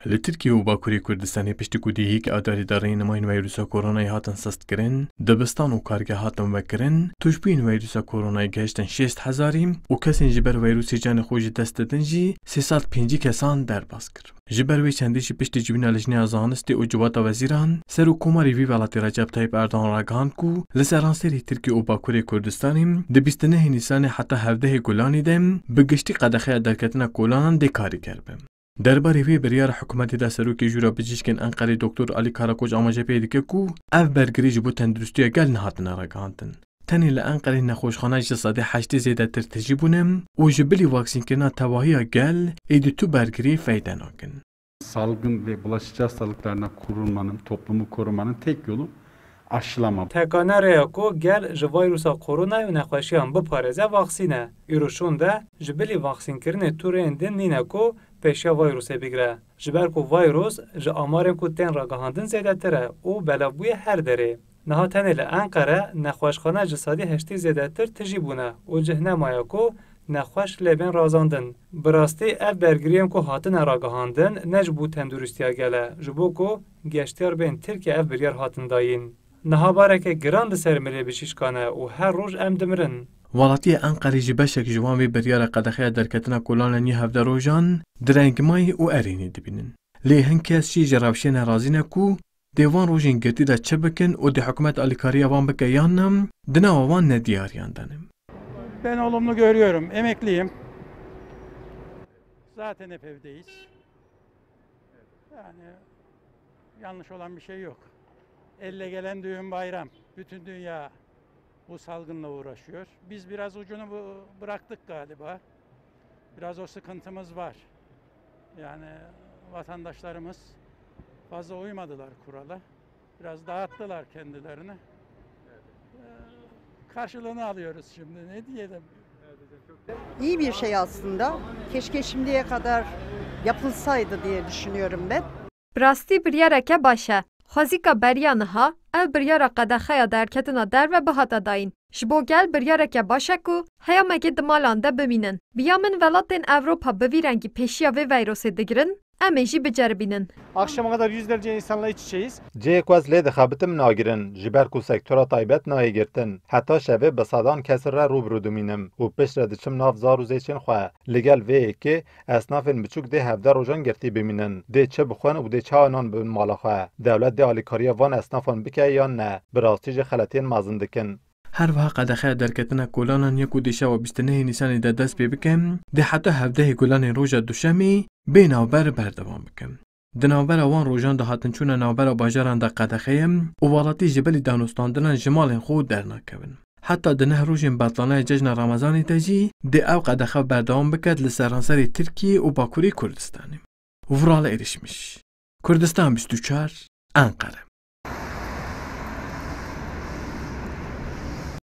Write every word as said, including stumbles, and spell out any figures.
Li Tirkiye û Bakurê Kurdistanê piştî ku dîhîk a darîdariyên nûmayên vîrusa koronayê hatin sistkirin, dibistan û kargeh hatin vekirin, tûşbûyên vîrusa koronayê gihiştin şêst hezarî û kesên ji ber vîrusê canê xwe ji dest didin jî sê sed pêncî kesan derbas kir. Ji ber wê çendê jî piştî civîna Lijneya Zanistê û Civata Wezîran, Serokkomarê vî welatî Recep Tayyip Erdogan ragihand ku li seranserê Tirkiye û Bakurê Kurdistanê di bîst û nehê Nîsanê heta hevdehê Gulanê de bi giştî qedexeya derketina kolanan dê karîger be. Derbarê vê biryara hikûmetê de serokê Jûra Bijîşkên Enqerê Doktor Alî Karakoç amaje pê dike ku ev bergirî ji bo tenduristiya gel nehatine ragihandin. Tenê li Enqerê nexweşxana ji sedê heştê zêdetir tijî bûne û ji bilî vaksînkirina tevahiya gel êdî tu bergiriyê feyde nakin. Salgın ve bulaşıcı hastalıklarına korunmanın, toplumu korumanın tek yolu aşılama. Tekane rêya ku gel ji vîrusa koronayê û nexweşiyan biparêze vaksîn e. Îro şûnde ji bilî vaksînkirinê tu rêyên din nîne ku pêşiya vîrusê bigire. Ji ber ku vîrus ji amarên ku tên ragihandin zêdetir e û belavbûye her derê. Niha tenê li Enqere nexweşxane ji sedî heştê zêdetir tijî bûne û cih nemaye ku nexweş lê bên razandin. Bi rastî ev bergiriyên ku hatine ragihandin ne ji bo tenduristiya gel e, ji bo ku geştyar bên Tirkiye ev biryar hatin dayîn. Niha bareke giran li ser milê bijîşkan e û her roj em dimirin. Welatiyê Enqerê jî beşek ji wan vê biryara qedexeya derketina kolanan yê hevdeh rojan direngmayî û erênî dibînin. Lê hin kes jî ji rewşê nerazî ne ku dê van rojên girtî de çi bikin û dê hikûmet alîkariya wan bike yan ne, di nava wan nediyariyan de ne. Ben olumlu görüyorum. Emekliyim. Zaten hep evdeyiz. Yani yanlış olan bir şey yok. Elle gelen düğün bayram. Bütün dünya bu salgınla uğraşıyor. Biz biraz ucunu bu-, bıraktık galiba. Biraz o sıkıntımız var. Yani vatandaşlarımız fazla uymadılar kurala. Biraz dağıttılar kendilerini. Ee, karşılığını alıyoruz şimdi. Ne diyelim? İyi bir şey aslında. Keşke şimdiye kadar yapılsaydı diye düşünüyorum ben. Bi rastî biryareke baş e. Xwezîka beriya niha, ev biryara qedexeya derketina derve bihata dayîn. Ji bo gel biryareke baş e ku heyamekê di malan de bimînin. Bi ya min welatên Ewropa bi vî rengî pêşiya vê vîrusê digirin, em ê jî biceribînin. Akşama kadar yüzlerce insanla iç içeyiz. Cihê ku ez lê dixebitim nagirin, ji ber ku sektora taybet nayê girtin. Heta şevê bi sedan kes re rû bi rû dimînim û piştre diçim nav zar û zêçên xwe. Li gel vê yekê esnafên biçûk dê hevdeh rojan girtî bimînin. Dê çi bixwin û dê çawa nan bibin mala xwe? Dewlet dê alîkariya van esnafan bike yan ne? Bi rastî jî xeletiyên mezin dikin. Her wiha qedexeya derketina kolanan ya ku dê şewa bîst û nehê Nîsanê de dest pê bike, dê heta hevdehê Gulanê roja duşemê bê navber berdewam bike. Di navbera wan rojan de hatinçûna navbera bajaran de qedexe ye û welatî ji bilî danûstandinan ji malên xwe dernakevin. Heta di neh rojên betlanaya cejna Remezanê de jî dê ew qedexe berdewam biket li seranserê Tirkiyê û Bakurê Kurdistanê. Vural Erişmiş, Kurdistan bîst û çar, Enqere.